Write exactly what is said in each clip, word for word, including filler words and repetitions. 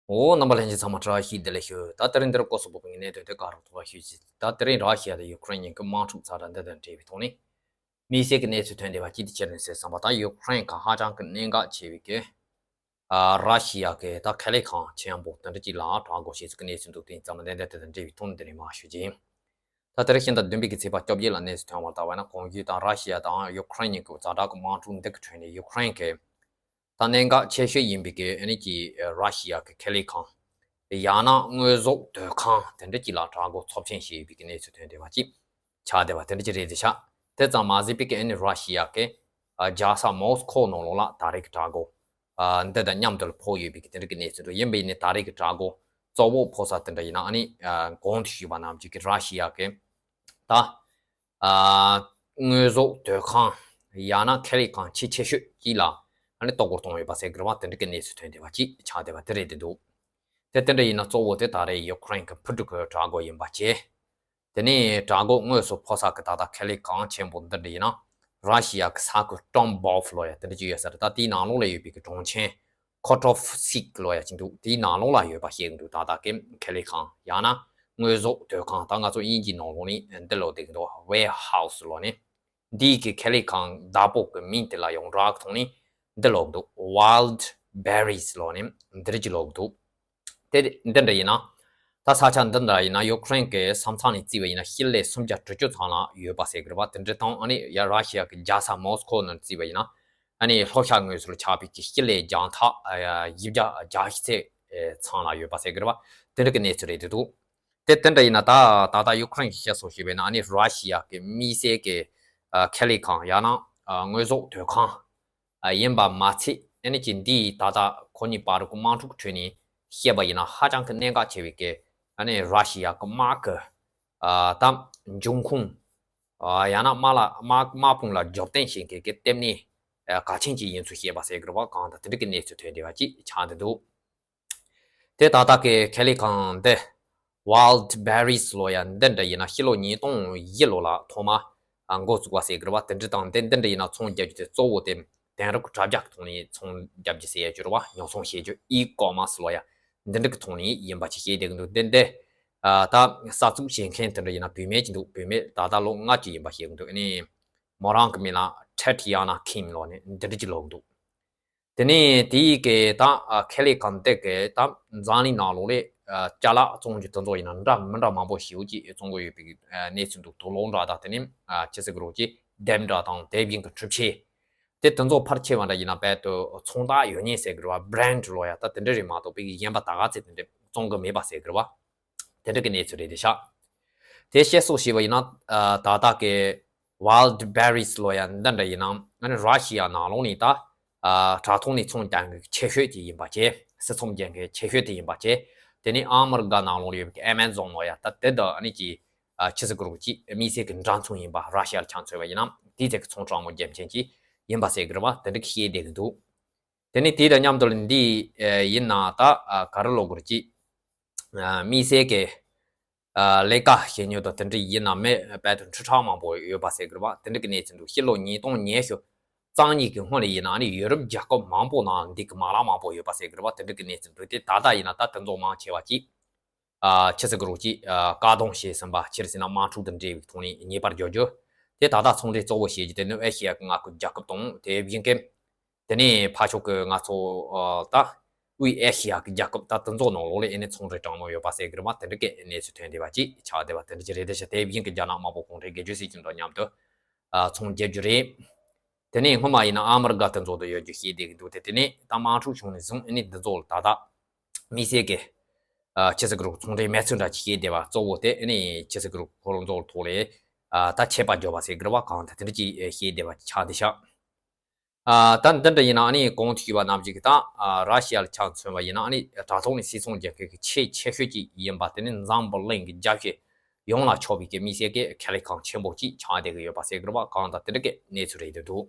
འོ། རྣམ་པ་ལྷན་རྒྱས་ཚང་མ་བཀྲ་ཤིས་བདེ་ལེགས་ཞུ། ད་དེ་རིང་འདིར་སྐོར་སོགས་པོ་གི་གནད་དོན་དེ་ག་རུ་ཐོག་ལ་ཞུ་ཅིག་ད་དེ་རིང་ར་ཤི་ཡ་དང་ཡུ་ཁུ་རེན་གཉིས་ཀྱི་དམག་འཁྲུག་ཛ་དྲག་འདི་དང་འབྲེལ་བའི་ཐོག་ནས་དམིགས་བསལ་གྱི་གནས་ཚུལ་ཐོན་བསྡད་པ་ཅིག་དེ་ཅི་རེད་ཟེར་བསམ་པ། ད་ཡུ་ཁུ་རེན་གྱི་ཧ་ཅང་གི་གནད་འགག་ཆེ་བའི་གི་ཨ་ར་ཤི་ཡ་གི་ད་ཁེ་ལས་ཁང་ཆེན་པོ་དེ་འདྲ་ཅིག་ལ་དྲག་རྒོལ་བྱས་ཚུལ་གྱི་གནས་ཚུལ་འདུག་དེ་ཙམ་ལ་ཏན་ཏན་དེ་དང་འབྲེལ་བའི་ཐོག་ནས་དེ་རིང་མར་ཞུ་རྒྱུ་ཡིན། ད་དེ་རིང་ཕྱི་ཟླ་བདུན་པའི་གི་ཚེས་པ་བཅོ་བརྒྱད་ལ་གནས་ཚུལ་ཐོན་བར་ལྟ་བ་ན། གོང་ཞུས་དང་ར་ཤི་ཡ་དང་ཡུ་ཁུ་རེན་གཉིས་ཀྱི་ཛ་དྲག་གི་དམག་འཁྲུག་འདི་གི་ཁྲོད་ནས་ཡུ་ཁུ་རེན་གྱི་ད་གནད་འགག་ཆེ་ཤོས་ཡིན་པའི་གི་ཨ་ནི་གི་ར་ཤི་ཡ་གི་ཁེ་ལས་ཁང་ཡང་ན་དངོས་ཟོག་སྡོད་ཁང་དེ་འདྲ་ཅིག་ལ་དྲག་རྒོལ་ཚབས་ཆེན་བྱས་ཡོད་པའི་གི་གནས་ཚུལ་ཐོན་བསྡད་པ་ཅིག་ཆགས་བསྡད་པ་དེ་འདྲ་ཅིག་རེད་དེ་ཤག་དེ་ཙམ་མ་ཟད་པའི་གི་ཨ་ནི་ར་ཤི་ཡ་གི་ཨ་རྒྱལ་ས་མོ་སི་ཁོ་ནང་ལོགས་ལ་ད་རེས་ཀྱི་དྲག་རྒོལ་ཨ་འདི་དང་མཉམ་དུ་ཕོག་ཡོད་པའི་གི་དེ་འདྲ་གི་གནས་ཚུལ་འདུག་ཡིན་པ་ཡིན་ནའི་ད་རེས་ཀྱི་དྲག་རྒོལ་གཙོ་བོ་ཕོག་ས་དེ་འདྲ་ཡིན་ན། ཨ་ནི་ཨ་གོང་དུ་ཞུས་པ་ནང་བཞིན་གི་ར་ཤི་ཡ་གི་ད་ཨ་དངོས་ཟོག་སྡོད་ཁང་ཡང་ན་ཁེ་ལས་ཁང་ཆེས་ཆེ་ཤོས་ཅིག་ལ་ཨ་ནི་གཏོར་རྒོལ་གཏོང་ཡོད་པ་ཟེར་གི་རེད་བ། དེ་འདྲ་གི་གནས་ཚུལ་ཐོན་བསྡད་པ་ཅིག་ཆགས་བསྡད་པ་དེ་རེད་དེ་འདུག་དེ་དེ་འདྲ་ཡིན་ན་གཙོ་བོ་དེ་ད་རེས་ཡུ་ཁུ་རེན་གྱི་འཕུར་གྲུ་གི་དྲག་རྒོལ་ཡིན་པ་བཅས། དེ་ནས་དྲག་རྒོལ་དངོས་སུ་ཕོག་ས་གི་ད་ལྟ་ཁེ་ལས་ཁང་ཆེན་པོ་འདི་འདྲ་ཡིན་ན། ར་ཤི་ཡ་གི་ས་ཁུལ་ཏོམ་བོབ་ལོ་ཡ་དེ་འདྲ་ཅིག་ཡོད་ས་རེད། ད་དེའི་ནང་ལོགས་ལ་ཡོད་པའི་གི་གྲོང་ཆེན་ཁོ་ཊོབ་སིག་ལོ་ཡ་ཅིག་འདུག་དེའི་ནང་ལོགས་ལ་ཡོད་པ་ཤེས་གི་འདུག་ད་ལྟ་གི་ཁེ་ལས་ཁང་ཡང་ན་དངོས་ཟོག་སྡོད་ཁང་། ད་ང་ཚོ་དབྱིན་ཇིའི་ནང་ལོགས་ནས་འདི་ལབ་བསྡད་གི་འདུག་ཝེར་ཧའུ་སི་ལབ་ནས། འདིའི་གི་ཁེ་ལས་ཁང་བདག་པོ་གི་མིང་དེ་ལ་ཡོངས་གྲགས་ཐོག་ནས་འདི་ལབ་གི་འདུག་ཝའིལ་ཌི་བེ་རིས་ལབ་ནས་འདི་འདྲ་ཅིག་ལབ་གི་འདུག་དེ་འདི་འདྲ་ཡིན་ན། ད་ས་ཆ་འདི་འདྲ་ཡིན་ན་ཡུ་ཁུ་རེན་གྱི་ས་མཚམས་ནས་བརྩིས་པ་ཡིན་ན་སྤྱི་ལེ་སུམ་བརྒྱ་དྲུག་ཅུ་ཚང་ལ་ཡོད་པ་ཟེར་གི་རེད་བ། དེ་འདྲ་དང་ཨ་ནི་ཡ་ར་ཤི་ཡ་གི་རྒྱལ་ས་མོ་སི་ཁོ་ནས་བརྩིས་པ་ཡིན་ན། ཨ་ནི་ལྷོ་ཤར་ངོས་སུ་ཆགས་པའི་གི་སྤྱི་ལེ་བརྒྱ་ཐག་ཨ་བཞི་བརྒྱ་བརྒྱད་ཅུ་ཚང་ལ་ཡོད་པ་ཟེར་གི་རེད་བ། དེ་འདྲ་གི་གནས་ཚུལ་རེད་འདུག་དེ་དེ་འདྲ་ཡིན་ན་ད་ད་ལྟ་ཡུ་ཁུ་རེན་གྱིས་བཤད་སྲོལ་ཞིག་བྱས་ན། ཨ་ནི་ར་ཤི་ཡ་གི་དམིགས་བསལ་གྱི་ཨ་ཁེ་ལས་ཁང་ཡང་ན་ཨ་དངོས་ཟོག་སྡོད་ཁང་ཨ་ཡིན་པ་མ་ཚད། ཨ་ནི་ཅིག་འདིའི་ད་ལྟ་ཁོ་གཉིས་བར་གྱི་དམག་འཁྲུག་ཁྲོད་ནས་བཤད་པ་ཡིན་ན་ཧ་ཅང་གི་གནད་འགག་ཆེ་བའི་གི་ཨ་ནི་ར་ཤི་ཡ་གི་དམག་གི་ཨ་ད་འབྱུང་ཁུངས་ཨ་ཡང་ན་དམག་ལ་དམག་དམག་དཔུང་ལ་རྒྱབ་རྟེན་བྱེད་མཁན་གྱི་ལྟེ་གནས་ཨ་གལ་ཆེན་ཅིག་ཡིན་ཚུལ་བཤད་པ་ཟེར་གི་རེད་བ། གང་ལྟར་དེ་འདྲ་གི་གནས་ཚུལ་ཐོན་བསྡད་པ་ཅིག་ཆགས་བསྡད་འདུག་དེ་ད་ལྟ་གི་ཁེ་ལས་ཁང་འདི་ཝའིལ་ཌི་བེ་རིས་ལོ་ཡ་འདི་འདྲ་ཡིན་ན་ཕྱི་ལོ་ཉིས་སྟོང་བཞི་ལོ་ལ་ཐོག་མ་ཨ་འགོ་བཙུགས་པ་ཟེར་གི་རེད་བ། དེ་འདྲ་དང་དེ་འདི་འདྲ་ཡིན་ན་ཚོང་རྒྱག་རྒྱུ་དེ་གཙོ་བོ་དེ་དེང་རབས་ཀྱི་དྲ་རྒྱ་གི་ཐོག་ནས་ཚོང་རྒྱག་རྒྱུ་ཟེར་ཡ་ཅིག་རེད་བ། ཉོ་ཚོང་བྱེད་རྒྱུ་ཨི་ཀོ་མར་སི་ལོ་ཡ་འདི་འདྲ་གི་ཐོག་ནས་ཡིན་པ་ཅིག་བཤད་བསྡད་གི་འདུག་འདི་འདི་ཨ་ད་གསར་འཛུགས་བྱེད་མཁན་དེ་འདྲ་ཡིན་ན་བུད་མེད་ཅིག་འདུག་བུད་མེད་ད་ལྟ་ལོ་ལྔ་བཅུ་ཡིན་པ་བཤད་གི་འདུག་ཨ་ནི་མོ་རང་གི་མིང་ལ་ཐེ་ཐི་ཡ་ན་ཁིམ་ལོ་ནས་འདི་འདྲ་ཅིག་ལབ་གི་འདུག་དེ་ནས་དེའི་གི་ད་ཨ་ཁེ་ལས་ཁང་དེ་གི་ད་འཛམ་གླིང་ནང་ལོགས་ལས་ཨ་ཅ་ལག་བཙོང་རྒྱུ་དེ་ཚོ་ཡིན་ན་འདྲ་མི་འདྲ་མང་པོ་ཞེ་པོ་ཅིག་བཙོང་གི་ཡོད་པའི་ཨ་གནས་ཚུལ་འདུག་དུག་སློག་འདྲ་དང་དེ་ནས་ཨ་ཅི་ཟེར་གི་རེད་ཅིག་ལྡེམ་འདྲ་དང་དེ་བཞིན་གི་འཕྲུལ་ཆས་དེ་དེ་ཚོ་ཕལ་ཆེ་བ་འདྲ་ཡིན་ན་རྦད་དེ་ཚོང་རྟགས་ཡོད་མཁན་ཟེར་གི་རེད་བ། བྷི་རེན་ཌི་ལོ་ཡ་ད་དེ་འདྲ་རེད་མ་གཏོགས་པའི་གཞན་པ་ད་ག་ཚད་དེ་འདྲ་བཙོང་གི་མེད་པ་ཟེར་གི་རེད་བ། དེ་འདྲ་གི་གནས་ཚུལ་རེད་དེ་ཤག་དེ་བཤད་སྲོལ་ཞིག་བ་ཡིན་ན་ཨ་ད་ལྟ་གི་ཝའིལ་ཌི་བེ་རིས་ལོ་ཡ་འདི་འདྲ་ཡིན་ན་ཨ་ནི་ར་ཤི་ཡ་ནང་ལོགས་ནས་ད་ཨ་དྲ་ཐོག་ནས་ཚོང་རྒྱག་མཁན་ཆེ་ཤོས་དེ་ཡིན་པ་བཅས། སིལ་ཚོང་རྒྱག་མཁན་ཆེ་ཤོས་དེ་ཡིན་པ་བཅས། དེ་ནས་ཨ་མི་རི་ཀ་ནང་ལོགས་ཡོད་པའི་ཨ་མ་ཛོན་ལོ་ཡ་ད་དེ་དང་ཨ་ནི་ཅི་ཨ་ཆི་ཟེར་གི་རེད་ཅིག་དམིགས་བསལ་གྱི་འདྲ་མཚུངས་ཡིན་པ། ར་ཤི་ཡ་ལ་ཆ་མཚོན་པ་ཡིན་ན་དེའི་ཚད་ཀྱི་ཚོང་དྲང་མོ་རྒྱག་མཁན་ཅིག་ཡིན་པ་ཟེར་གི་རེད་བ། དེ་འདྲ་གི་བཤད་བསྡད་གི་འདུག་དེ་ནས་དེ་དང་མཉམ་དུ་ལ་འདི་ཨ་ཡིན་ན་ད་ཨ་ག་རེ་ལབ་དགོས་རེད་ཅིག་ཨ་དམིགས་བསལ་གྱི་ཨ་ལས་ཀ་བྱེད་མྱོང་དང་དེ་འདྲ་ཡིན་ན་མེད་རྦད་དེ་འཕྲུལ་ཁྲག་མང་པོ་ཡོད་པ་ཟེར་གི་རེད་བ། དེ་འདྲ་གི་གནས་ཚུལ་འདུག་ཕྱི་ལོ་ཉིས་སྟོང་ཉི་ཤུ་རྩ་གཉིས་ཀྱི་སྔོན་ལ་ཡིན་ན་ཨ་ནི་ཡུ་རོབ་རྒྱལ་ཁབ་མང་པོ་ནང་འདི་གི་མ་ལག་མང་པོ་ཡོད་པ་ཟེར་གི་རེད་བ། དེ་འདྲ་གི་གནས་ཚུལ་འདུག་དེ་ད་ལྟ་ཡིན་ན་ད་དེ་ཚོ་མང་ཆེ་བ་ཅིག་ཨ་ཆི་ཟེར་གི་རེད་ཅིག་ཨ་བཀག་སྡོམ་བྱས་ཟིན་པ། སྤྱིར་ཟེར་ན་དམག་འཁྲུག་དང་འབྲེལ་བའི་ཐོག་ནས་ཉེས་པར་འཇོག་རྒྱུ། དེ་ད་ལྟ་ཚོང་འབྲེལ་གཙོ་བོ་བྱེད་རྒྱུ་དེ་ནི་ཨེ་ཤི་ཡ་གི་མངའ་ཁུལ་རྒྱལ་ཁབ་དང་དེ་བཞིན་གྱི་དེ་ནས་ཕར་ཕྱོགས་ཀྱི་ང་ཚོ་ཨ་ད་དབུས་ཨེ་ཤི་ཡ་གི་རྒྱལ་ཁབ་ད་དེ་ཚོ་ནང་ལོགས་ལ་ཨེ་ནི་ཚོང་འབྲེལ་དྲང་མོ་ཡོད་པ་ཟེར་གི་རེད་མ། དེ་འདྲ་གི་གནས་ཚུལ་ཐོན་བསྡད་པ་ཅིག་ཆགས་བསྡད་པ་དེ་འདྲ་ཅིག་རེད། དེ་ཤ་དེ་བཞིན་གྱི་རྒྱ་ནག་དམར་པོ་གུང་ཁྲན་སྒེར་གཅོད་སྲིད་བྱུས་དང་མཉམ་དུ་ཨ་ཚོང་རྒྱག་རྒྱུ་རེད། དེ་ནས་སྔོན་མ་ཡིན་ན་ཨ་མི་རི་ཀ་དེ་ཚོ་དང་ཡོད་རྒྱུ་བཤད་བསྡད་ཀྱི་འདུག་དེ་དེ་ནས་ད་དམག་འཁྲུག་བྱུང་ནས་བཟུང་ཨེ་ནི་འདི་ཚོ་ལ་ད་ལྟ་དམིགས་བསལ་གྱི་ཨ་ཆི་ཟེར་གི་རེད་ཚོང་འབྲེལ་མེད་ཚུལ་འདྲ་ཅིག་བཤད་བསྡད་པ་གཙོ་བོ་དེ་ཨེ་ནི་ཆི་ཟེར་གི་རེད་ཁོ་རང་ཚོ་ལ་ཐོག་ལས་ཨ་ད་ཆད་པ་འཇོག་པ་ཟེར་གི་རེད་བ། གང་ལྟར་དེ་འདྲ་ཅིག་བཤད་བསྡད་པ་ཆགས་བསྡད་ཤག་ཨ་ད་འདི་འདྲ་ཡིན་ན་ཨ་ནི་གོང་དུ་ཞུས་པ་ནང་བཞིན་གྱི་ད་ཨ་ར་ཤི་ཡ་ལ་ཆ་མཚོན་པ་ཡིན་ན་ཨ་ནི་དྲ་ཐོག་ནས་སིལ་ཚོང་རྒྱག་མཁན་གྱི་ཆེས་ཆེ་ཤོས་ཅིག་ཡིན་པ། དེ་ནི་འཛམ་བུ་གླིང་གི་རྒྱལ་ཤོས་ཡོངས་ལ་ཁྱབ་པའི་གི་དམིགས་བསལ་གྱི་ཁེ་ལས་ཁང་ཆེན་པོ་ཅིག་ཆགས་བསྡད་ཀྱི་ཡོད་པ་ཟེར་གི་རེད་བ། གང་ལྟར་དེ་འདྲ་གི་གནས་ཚུལ་རེད་འདུག་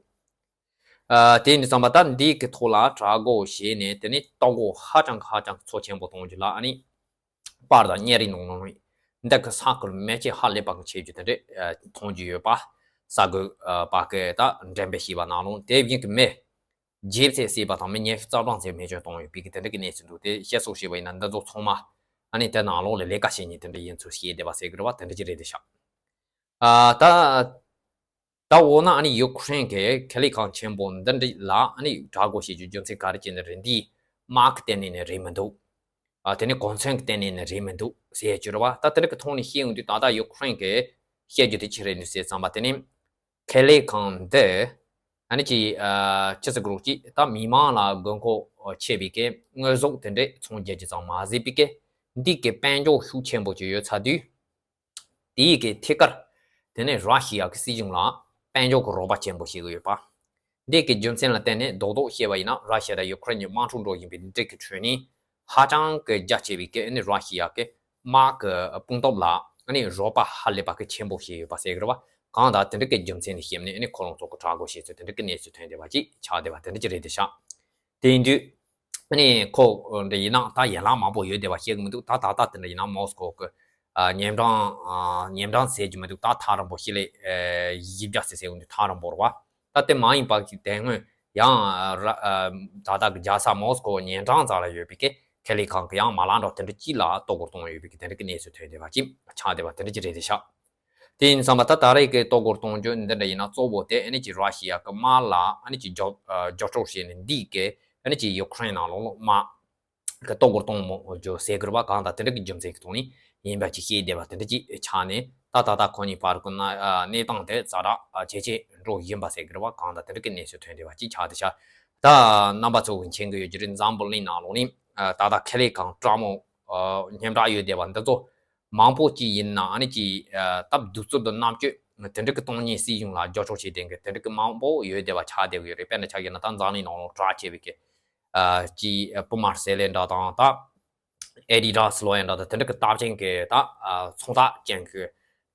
ཨ་དེ་ཡིན་དུས་ཙམ་པ་ད་འདི་གི་ཐོག་ལ་དྲག་རྒོལ་བྱས་ནས་དེ་ནི་ལྟོ་གོས་ཧ་ཅང་གི་ཧ་ཅང་གི་ཚོ་ཆེན་པོ་གཏོང་རྒྱུ་ལ་ཨ་ནི། པར་དང་བརྙན་རིས་ནང་ནང་འདི་གི་ས་ཁུལ་མེ་ལྕེ་ཧ་ལས་པ་གི་ཆེ་རྒྱུ་དེ་འདྲས་མཐོང་རྒྱུ་ཡོད་པ། ས་གོ་པ་གི་ད་འགྲེམས་སྤེལ་བྱས་པ་ནང་ལོགས་དེ་བཞིན་གི་མེ་ བརྗེ་ཚད་བསྲེས་པ་དང་མི་ཉི་ཤུ་རྩ་གྲངས་ཙམ་མེ་སྐྱོན་བཏང་ཡོད་པའི་གི་དེ་འདྲ་གི་གནས་ཚུལ་འདུག་དེ་བཤད་སྲོལ་བྱས་པ་ཡིན་ན་འདི་ཚོ་ཚང་མ་ཨ་ནི་དེ་ནང་ལོགས་ལ་ལས་ཀ་བྱེད་མཁན་དེ་འདྲ་ཡིན་ཚུལ་བཤད་བསྡད་པ་ཟེར་གི་རེད་བ། དེ་འདྲ་ཅིག་རེད་དེ་ཤག་ཨ་ད་ད་འོ་ན་ཨ་ནི་ཡུ་ཁུ་རེན་གི་ཁེ་ལས་ཁང་ཆེན་པོ་འདི་འདྲ་ལ་ཨ་ནི་དྲག་རྒོལ་བྱེད་རྒྱུ་རྒྱུ་མཚན་ག་རེ་བྱས་ནས་རེད། འདིའི་དམག་གི་བརྟེན་ནས་ནི་རེད་མི་འདུག་ཨ་དེ་ནི་གོ་མཚོན་གི་བརྟེན་ནས་ནི་རེད་མི་འདུག་ཟེར་རྒྱུ་རེད་བ། ད་དེ་འདྲ་གི་ཐོག་ནས་བཤད་ཡོང་དུས་ད་ལྟ་ཡུ་ཁུ་རེན་གི་བཤད་རྒྱུ་དེ་ཅི་རེད་ནི་ཟེར་ཙམ་པ་དེ་ནི། ཁེ་ལས་ཁང་འདི་ཨ་ནི་ཅི་ཨ་ཅི་ཟེར་དགོས་རེད། ཅི་ད་མི་མང་ལ་དགོས་མཁོ་ཆེ་བའི་གི་དངོས་ཟོག་དེ་འདྲས་ཚོང་རྒྱག་རྒྱུ་ཙམ་མ་ཟད་པའི་གི་འདི་གི་དཔལ་འབྱོར་ཤུགས་ཆེན་པོ་ཅིག་ཡོད་ཚར་དུས། དེའི་གི་ཐད་ཀར་དེ་ནས་ར་ཤི་ཡ་གི་སྲིད་གཞུང་ལ་དཔལ་འབྱོར་གི་རོགས་པ་ཆེན་པོ་བྱེད་གི་ཡོད་པ། འདི་གི་རྒྱུ་མཚན་ལ་བརྟེན་ནས་རྡོག་རྡོག་བཤད་པ་ཡིན་ན་ར་ཤི་ཡ་དང་ཡུ་ཁུ་རེན་གྱི་དམག་འཁྲུག་འགྲོ་བཞིན་པའི་འདི་གི་ཁྲོད་ནས་ཧ་ཅང་གི་རྒྱ་ཆེ་བའི་གི་ཨ་ནི་ར་ཤི་ཡ་གི་དམག་གི་དཔུང་སྟོབས་ལ་ཨ་ནི་རོགས་པ་ཧ་ལས་པ་གི་ཆེན་པོ་བྱས་ཡོད་པ་ཟེར་གི་རེད་བ། གང་ལྟར་དེ་འདྲ་གི་རྒྱུ་མཚན་ལ་བཤད་ནས་ཨ་ནི་ཁོ་རང་ཚོ་གི་དྲག་རྒོལ་བྱས་ཚུལ་དེ་འདྲ་གི་གནས་ཚུལ་ཐོན་བསྡད་པ་ཅིག་ཆགས་བསྡད་པ་དེ་འདྲ་ཅིག་རེད་དེ་ཤག་དེ་ཡིན་དུས། ཨ་ནི་ཁོ་འདི་ཡིན་ན་ད་ཡན་ལག་མང་པོ་ཡོད་བསྡད་པ་བཤད་གི་མི་འདུག་ད་ད་ལྟ་དེ་འདྲ་ཡིན་ན་མོ་སི་ཀོ་གི་ཨ་ཉེ་འགྲམ་ཨ་ཉེ་འགྲམ་ཟེར་གྱི་མི་འདུག་ད་ཐག་རིང་པོ་ཞིག་ལས་ཨ་བཞི་བརྒྱ་ཟེར་ཟེར་གི་འདུག་ཐག་རིང་པོ་རེད་བ། ད་དེ་མ་ཡིན་པ་གི་དེ་སྔོན་ཡང་ཨ་ར་ཨ་ད་ལྟ་གི་རྒྱལ་ས་མོ་སི་ཀོ་ཉེ་འགྲམ་ཙམ་ལ་ཡོད་པའི་གི་ཁེ་ལས་ཁང་གི་ཡང་མ་ལག་འདྲ་དེ་འདྲ་ཅིག་ལ་གཏོར་རྒོལ་གཏོང་ཡོད་པའི་གི་དེ་འདྲ་གི་གནས་ཚུལ་ཐོན་བསྡད་པ་ཅིག་ཆགས་བསྡད་པ་དེ་འདྲ་ཅིག་རེད་དེ་ཤག་དེ་ཡིན་ཙང་མ་ད་ད་རེས་ཀྱི་གཏོར་རྒོལ་གཏོང་རྒྱུ་འདི་འདྲ་ཡིན་ན་གཙོ་བོ་དེ་ཨ་ནི་ཅིག་ར་ཤི་ཡ་གི་དམག་ལ་ཨ་ནི་ཅིག་རྒྱབ་ཨ་རྒྱབ་སྐྱོར་བྱས་ནས་འདི་གི་ཨ་ནི་ཅིག་ཡུ་ཁུ་རེན་ནང་ལོགས་ལ་དམག་གི་གཏོར་རྒོལ་གཏོང་མོ་རྒྱུ་ཟེར་གི་རེད་བ། གང་ལྟར་དེ་འདྲ་གི་རྒྱུ་མཚན་གྱི་ཐོག་ནས་ཡིན་པ་ཅིག་བཤད་བསྡད་པ་དེ་འདྲ་ཅིག་ཆགས་ནས་ད་ད་ལྟ་ཁོ་གཉིས་བར་གྱི་གནས་སྟངས་དེ་ཛ་དྲག་ཇེ་ཆེ་འགྲོ་བཞིན་པ་ཟེར་གི་རེད་བ། གང་ལྟར་དེ་འདྲ་གི་གནས་ཚུལ་ཐོན་བསྡད་པ་ཅིག་ཆགས་བསྡད་ཤག་ད་རྣམ་པ་ཚོ་གི་མཁྱེན་གི་ཡོད་ཀྱི་རེད། འཛམ་བུ་གླིང་ནང་ལོགས་ནས་ད་ལྟ་ཁེ་ལས་ཁང་དྲག་མོ་སྙན་གྲགས་ཡོད་བསྡད་པ་འདི་ཚོ། མང་པོ་ཅིག་ཡིན་ན་ཨ་ནི་ཅིག་ཨ་སྟབས་གདུག་རྩུབ་དང་རྣམ་དཔྱོད་དེ་འདྲ་གི་གཏོང་མཁན་སྲིད་གཞུང་ལ་རྒྱབ་སྐྱོར་བྱེད་མཁན་གྱི་དེ་འདྲ་གི་མང་པོ་ཡོད་བསྡད་པ་ཆགས་བསྡད་ཡོད་རེད། དཔེར་ན་ཆ་བཞག་ན་ད་འཛམ་གླིང་ནང་ལོགས་གྲགས་ཆེ་བའི་གི་ཨ་ཅིག་པུ་མ་སེ་ལེ་འདྲ་དང་ད་ཨེ་ཌི་ཌ་སི་ལོ་ཡན་འདྲ་དང་དེ་འདྲ་གི་རྟགས་ཅན་གྱི་ད་ཨ་ཚོང་རྟགས་ཅན་གྱི་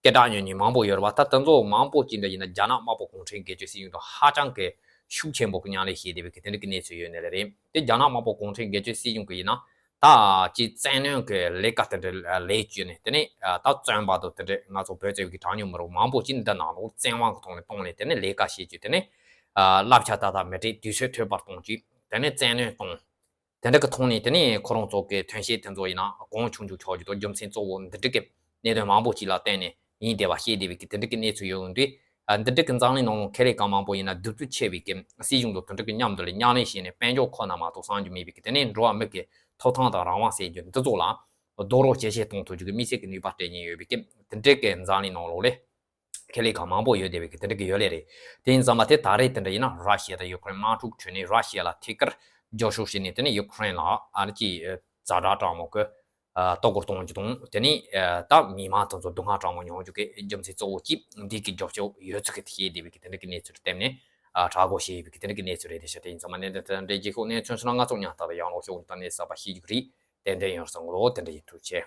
སྐད་གྲགས་ཉོ་མཁན་མང་པོ་ཡོད་རེད་བ། ད་དེ་ཚོ་མང་པོ་ཅིག་འདྲ་ཡིན་ན་རྒྱ་ནག་དམར་པོ་གུང་ཁྲན་སྒེར་གཅོད་སྲིད་གཞུང་དང་ཧ་ཅང་གི་ཤུགས་ཆེན་པོ་གི་མཉམ་ལས་བྱས་བསྡད་པའི་གི་དེ་འདྲ་གི་གནས་ཚུལ་ཡོད་ནི་རེད། དེ་རྒྱ་ནག་དམར་པོ་གུང་ཁྲན་སྒེར་གཅོད་སྲིད་གཞུང་གི་ཡིན་ན། ད་ཅིག་བཙན་གནོན་གྱི་ལས་ཀ་དེ་འདྲ་ལས་བཅོས་ནས་དེ་ནས་ད་བཙོན་པ་དང་དེ་འདྲ་ང་ཚོ་བོད་བཙན་པོའི་གྲངས་ཉུང་མི་རིགས་མང་པོ་ཅིག་འདི་ནང་ལོགས་བཙན་དབང་གི་ཐོག་ནས་བཏང་ནས་དེ་ནས་ལས་ཀ་བྱེད་རྒྱུ་དེ་ནས་བསླབ་བྱ་ད་ལྟ་མི་སྤྲད་དུས་ཚོད་ཐོན་པར་གཏོང་རྒྱུ་དེ་ནས་བཙན་གནོན་གཏོང་། དེ་འདྲ་གི་ཐོག་ནས་དེ་ནས་ཁོ་རང་ཚོ་གི་ཐོན་སྐྱེད་དེ་ཚོ་ཡིན་ན་གོང་ཆུང་ཆུང་ཆགས་རྒྱུ་དང་རྒྱུ་མཚན་གཙོ་བོ་འདི་འདྲ་གི་གནད་དོན་མང་པོ་ཅིག་ལ་བརྟེན་ནས་ཡིན་བསྡད་པ་བཤད་བསྡད་པའི་གི་དེ་འདྲ་གི་གནས་ཚུལ་ཡོད་འདུག་ཨ་འདི་འདྲ་གི་འཛམ་གླིང་ནང་ལ་ཁེ་ལས་ཁང་མང་པོ་ཡིན་ན་གདུག་རྩུབ་ཆེ་བའི་གི་སྲིད་གཞུང་དང་དེ་འདྲ་གི་མཉམ་དུ་ལ་མཉམ་ལས་བྱས་ནས་དཔལ་འབྱོར་ཁོ་ན་མ་གཏོགས་བསམ་རྒྱུ་མེད་པའི་གི་དེ་ནས་འགྲོ་བ་མི་གི་ཐོབ་ཐང་དང་རང་དབང་ཟེར་རྒྱུ་འདི་ཚོ་ལ་རྡོག་རོལ་ཇེ་ཆེ་གཏོང་ཐུབ་རྒྱུ་གི་དམིགས་བསལ་གི་ནུས་པ་སྤྲད་མཁན་ཡོད་པའི་གི་དེ་འདྲ་གི་འཛམ་གླིང་ནང་ལོགས་ལ་ཁེ་ལས་ཁང་མང་པོ་ཡོད་བསྡད་པའི་གི་དེ་འདྲ་གི་ཡོད་ལེ་རེད། དེ་ཡིན་ཙང་མ་དེ་ད་རེས་དེ་འདྲ་ཡིན་ན་ར་ཤི་ཡ་དང་ཡུ་ཀེ་རེན་དམག་འཁྲུག་ཁྲོད་ནས་ར་ཤི་ཡ་ལ་ཐད་ཀར་རྒྱབ་སྐྱོར་བྱས་ནས་དེ་ནས་ཡུ་ཀེ་རེན་ལ་ཨ་ནི་ཅིག་ཛ་དྲག་དྲག་མོ་གི་ཨ་གཏོར་རྒོལ་གཏོང་རྒྱུ་དང་དེ་ནས་ཨ་ད་མི་མང་དེ་ཚོ་སྡུག་བསྔལ་དྲག་མོ་མྱོང་རྒྱུ་གི་རྒྱུ་མཚན་གཙོ་བོ་གཅིག་འདི་གི་རྒྱབ་སྐྱོར་ཡོད་ཚུལ་གི་དེ་བཤད་བསྡད་པའི་གི་དེ་འདྲ་གི་གནས་ཚུལ་བསྟན་ནས་ཨ་དྲག་རྒོལ་བྱས་ཡོད་པའི་གི་དེ་འདྲ་གི་གནས་ཚུལ་རེད། དེ་ཤ་དེ་ཡིན་ཙང་མ་གནད་དོན་དེ་འདྲ་རྒྱལ་ཁབ་གནས་ཚུལ་སོང་ན་ང་ཚོ་ཉག་ཐག་ལ་ཡང་ལོག་ཤོག་ད་གནས་གསར་པ་ཤེས་རྒྱུ་གི་རེད། ཏན་ཏན་ཡོང་སོང་ལོ། དེ་འདྲ་ཡིན། ཐུགས་རྗེ་ཆེ།